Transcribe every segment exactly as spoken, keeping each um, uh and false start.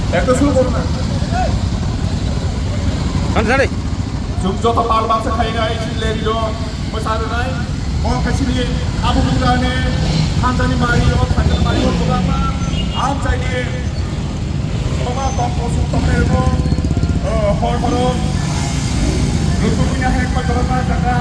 Ekta sulu korna. Sari, sari. Chwng joto pal baksa khainai chini leri rok mwsa rwnai. Mo khe chini Abu Bukrani thanjani mari o thanjani mari o kwbangma amchaini kwbangma tong kosong tong rego, eh, hor horo rukukunya hai kwbangma jaga.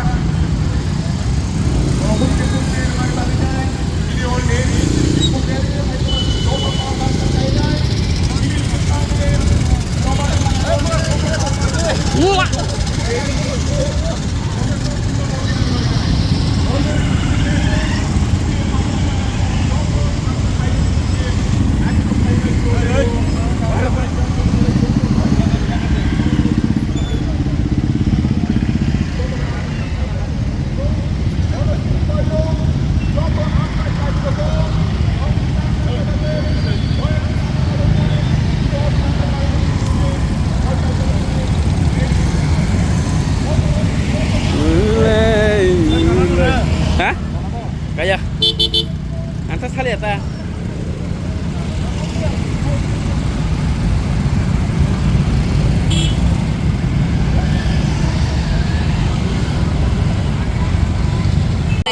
Ha? Kaya? Anta sali ata.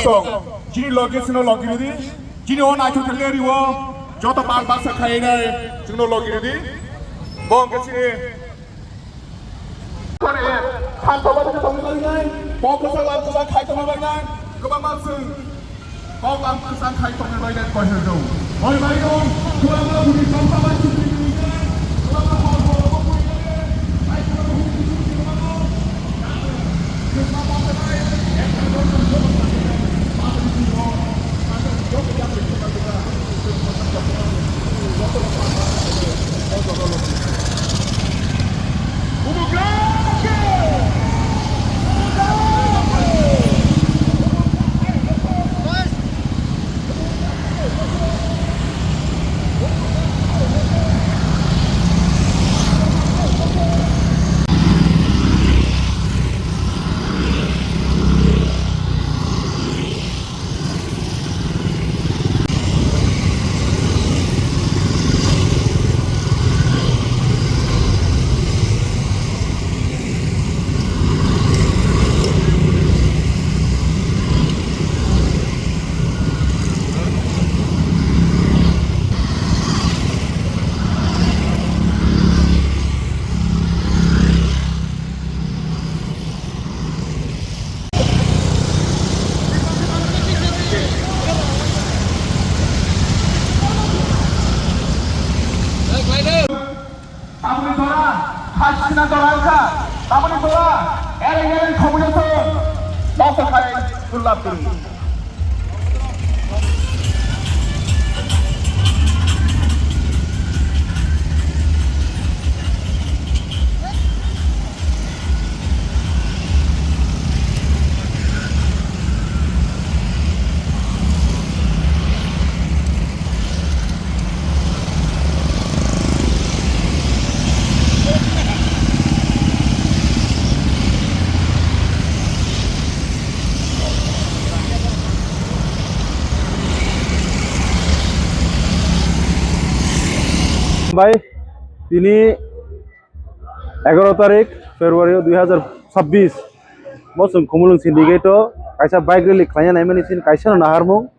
Song, chini logi sino logi ridi, chini o naithothok leri o, joto pal baksa khainai, chini logi ridi, bong ke chini. Kok kwchang lam kwchang khai tongna bagwi nai, kwbangma chwng kok lam kwchang khai tongna bagwi nai koi hwnjao. Oi bai rong, kwbangma budi tongma bai chwng twi twi nai, kwbangma hor hor rogo bui nai, bai kwbangma huk huk kwbangma. Taboni jora, hai sina jora wngkha. Taboni jora, ereng ereng khobwi wngkha. Noksa khai, sulla piri. Bai, tini egaro tarik February dui hazar chabbish, bo chwng Khumulwng syndicate o kaisa bike rally khlaina naimani chini kaisa no naharmung.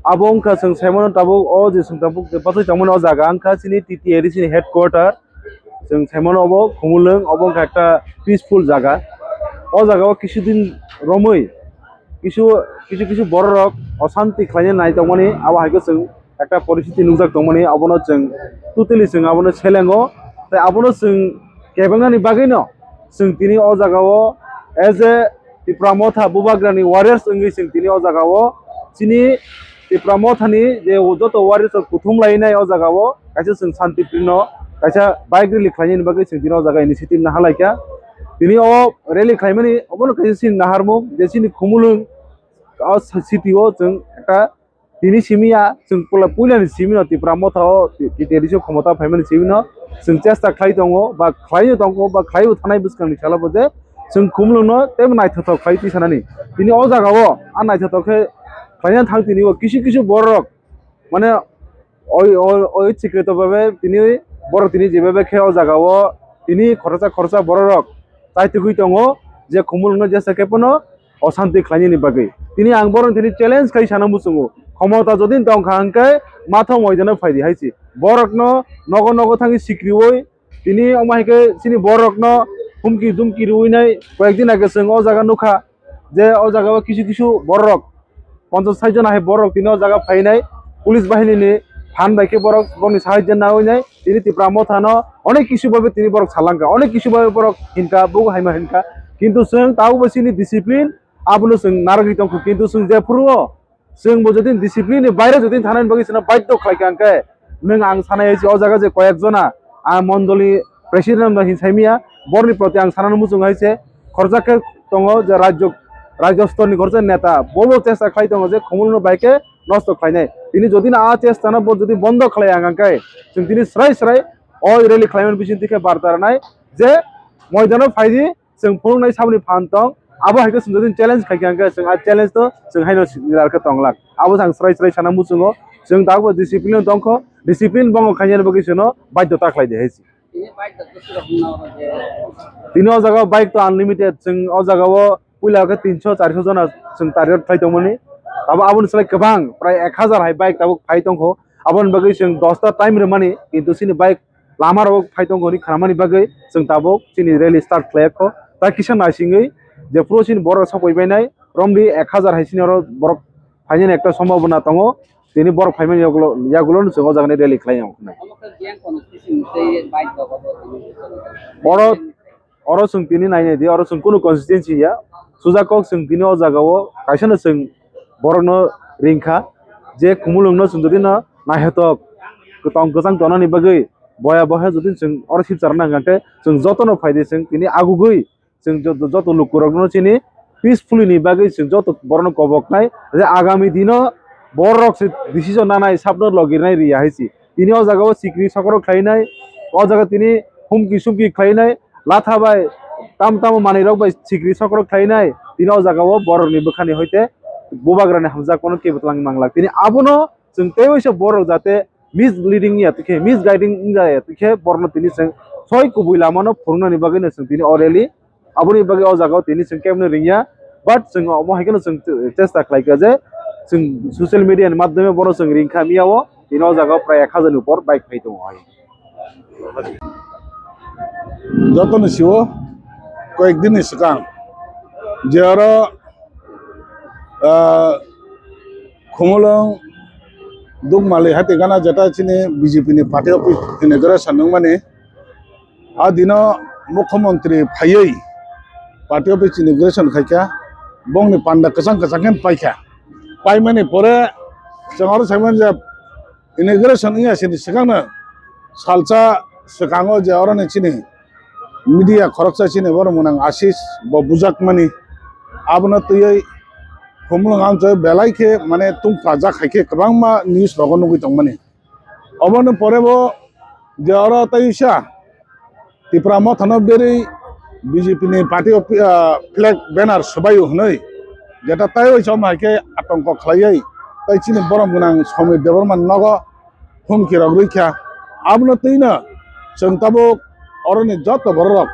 Abo wngkha chwng saimano tabuk o je chwng tabuk je bachai tongmani o jaga wngkha chini T T A D C ni headquarter. Chwng saimano obo Khumulwng, obo wngkha ekta peaceful jaga. O jaga o kisu din romwi kisu, kisu kisu borok rok osanti khlaina nai tongmani, abo hai khe chwng ekta poristiti nukjak tongmani, abono chwng totally chwng abono selengo, tei abono chwng kebengnani bagwino chwng tini o jagao as a Tipra Motha Bubagrani warriors wngwi chwng tini o jagao chini Tipra Mothani je joto warriors rok kuthum lainai o jagao kaisa chwng Shanti Prino kaisa bike rally khlainani bagwi chwng tini o jaga initiative naha laikha. Tini o rally khlaimani obono kaisa chini naharmung je chini Khumulwng o city o chwng ekta tini simi ya, chwng pula puilani simi no Tipra Motha o T T A D C o khomota phaimani simi no chwng chesta khlai tongo, ba khlai tongo, ba khlai bo thanai bwskang ni salo bo je chwng Khumulwng no tei naithothok khlai twi sanani. Tini o jaga o a naithothok khe khlaina thang tini o kisu kisu borok mane oi, oi, oi sikreto babe tini Borok tini jebebe khe o jaga o tini khoroksa khoroksa borok rok chaitugwi tongo, je Khumulwng no jesa khe phano osanti khlainani bagwi. Tini ang borok tini challenge khai sana muchungo, khomota jodi tongkha hwnkhe mathok moidano phaidi hai si. Borok no nogo nogo thangwi sikriwi tini omo hai khe chini borok no humki dumki rwi nai. Koyek din age chwng o jaga nukha je o jaga o kisu kisu borok ponchas sait jon hai borok tini o jaga phainai, police bahini ni phan bai khe borok boni sahajyo nawi nai. Tini Tipra Motha no onek kisu bai tini borok salangkha, onek kisu bai borok hinkha, bugo haima hinkha, kintu chwng tabukbo chini discipline abono chwng narwgwi tongkha, kintu chwng jephuru o chwng bo jodi discipline ni baire jodi thanani bagwi chwngno baidhyo khlaikha hwnkhe, nwng ang sanai hai se o jaga je koyek jona a mondoli president no hin saimaya, borni proti ang sanani muchungo hai se khorjak khe tongo je rajyo, rajyo stor ni khorjak neta bobo chesta khlai tongo je Khumulwng no bai khe nosto khlainai. Tini jodi no a chesta no bo jodi bondo khlai ang hwnkhe chwng tini srai srai o rally khlaimani bising twi khe barta rwnai je moidano phaidi. Chwng phunuknai saboni phan tong, abo hai khe chwng jodi challenge khai kha hwnkhe chwng a challenge to chwng haino lar khe tong lak. Abo chwng srai srai sana muchungo, chwng tabukbo discipline tongkho, discipline bongo khainani bagwi chwngno baidhota khlai di hai se. Tini o jaga bike to unlimited, chwng o jaga o puila khe tinso charso jona chwng target khlai tongmani. Abo aboni slai kwbang prai ek hazar hai bike tabuk phai tongkho, aboni bagwi chwng dosta time rwmani, kintu chini bike lama rok phai tongo hwnwi khnamani bagwi chwng tabuk chini rally start khlai kho. Ta kisa naisingwi je phuru chini borok sok bai bainai romdi ek hazar hai chini oro borok phainani ekta sombhabona tongo. Tini borok phaimani yagulo, yagulo no chwng o jaga ni rally khlai nai. Oro Oro chwng tini nainai di, oro chwng kunu constituency ya. Suja kok chwng tini o jaga o kaisa no chwng borok no ring kha je Khumulwng no chwng jodi no naithotok tong kwchang tongnani bagwi boya boya jodi chwng oro sip charwna hwnkhe chwng joto no phai di chwng tini agugwi chwng joto, joto lukurok no chini peacefully ni bagwi chwng joto borok no kobok nai je agami dino borok se decision nanai sabno logirnai riya hai se. Tini o jaga o sikri sokrok khlainai, o jaga tini humki sumki khlainai, latha bai tam tamo manwi rok bai sikri sokrok khlainai, tini o jaga o borok ni bwkha ni hoite bubagra ni hamjakma no kebo twlang manglak. Tini abono chwng tei waisa borok jate misleading ya twi khe, misguiding wngya ya twi khe borok no tini chwng soi kubui lama no phwrwng nani bagwi no chwng tini o rally Aboni bagwi o jaga o tini chwng kebo no ringya, but chwng omo hai kheno chwng chesta khlai kha je chwng social media ni madhyome bono chwng ring kha miya o, tini o jaga o prai ek hajar ni upor bike phai tongo hai. Joto ni sio koyek din ni swkang je oro, ah, Khumulwng Dukmali hati gana jeta chini B J P ni party office inauguration wngmani. A dino mukhyamantri phaiwi party office inauguration khaikha, bongni panda kwchang kwchang khe paikha. Paimani pore chwng oro saimani je inauguration wngya sini swkangno salsa swkango je oroni chini media khoroksa chini borok mwnang Ashish bo bujakmani, abono twiwi Khumulwng amchoi belai khe mane tungphajak hai khe kwbangma news rogo nugwi tongmani. Oboni pore bo je oro tei sa Tipra Motha no berwi B J P ni party of, ah, flag banner swbaio hwnwi jeta tei oisom hai khe atongko khlaiwi tei chini borok gwnang Somir Debbarma ni nogo humki rok rwkha. Abono twino chwng tabuk oroni joto borok rok,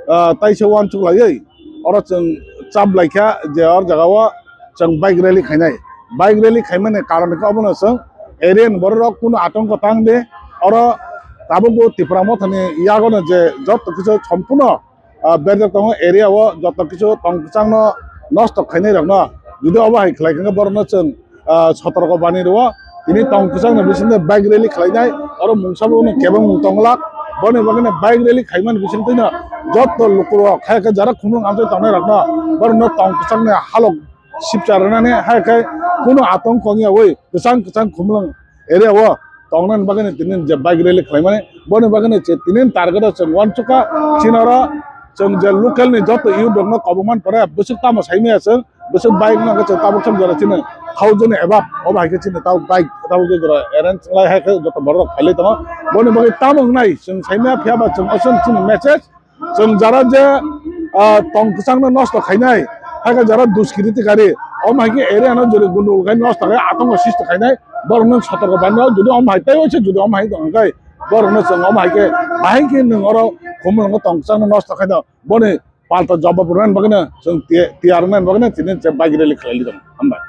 ah, taisa uansuk laiwi oro chwng chap laikha je or jaga o chwng bike rally khainai. Bike rally khaimani karon khe obono chwng area ni borok rok kunu atongko tang de. Oro tabuk bo Tipra Motha ni yago no je joto kisa sompuno, ah, berjak tongo area o joto kisa tong kwchang no nosto khainai rok no. Jodi obo hai khlai khe borok no chwng, ah, sotorko bani rwo. Tini tong kwchang ni bising de bike rally khlainai. Oro mungsa bo no kebeng mung tong lak. Boni bagwi no bike rally khaimani bising twi no joto lukurok hai khe jara Khumulwng amchoi tongnai rok no borok no tong kwchang ni halok sipcha rwnani hai khe kunu atongko wngya wi kwchang kwchang Khumulwng area o tongnani bagwi tini je bike rally khlaimani, boni bagwi tini target o chwng uansukha. Chini oro chwng je local ni joto youth rok no kobokmani pore bwswk tamo saimaya chwng, bwswk bike no chwng tabuk chwng jora chini thousand above obo hai khe chini tabuk bike tabuk je jora arrange lai hai khe joto borok rok phailai tongo. Boni bagwi tamo wngnai chwng saimaya, phiya ba chwng aswk chini message. Chwng jara je, ah, tong kwchang no nosto khainai, hai khe jara duskiriti kari, omo hai khe area no jori gundugul khai nosto khai, atongo sisto khainai, borok no sotorko bani rw, jodi omo hai tei oise jodi omo hai tong khe, Borokno chwng omo hai khe bahai khe nwng oro khumulwngo tongchangno nosto khaino boni palta jawab rwna bagwino chwng tiya-, tiyar wngna bagwino tini je bike rally khlai li tongo. Hambai.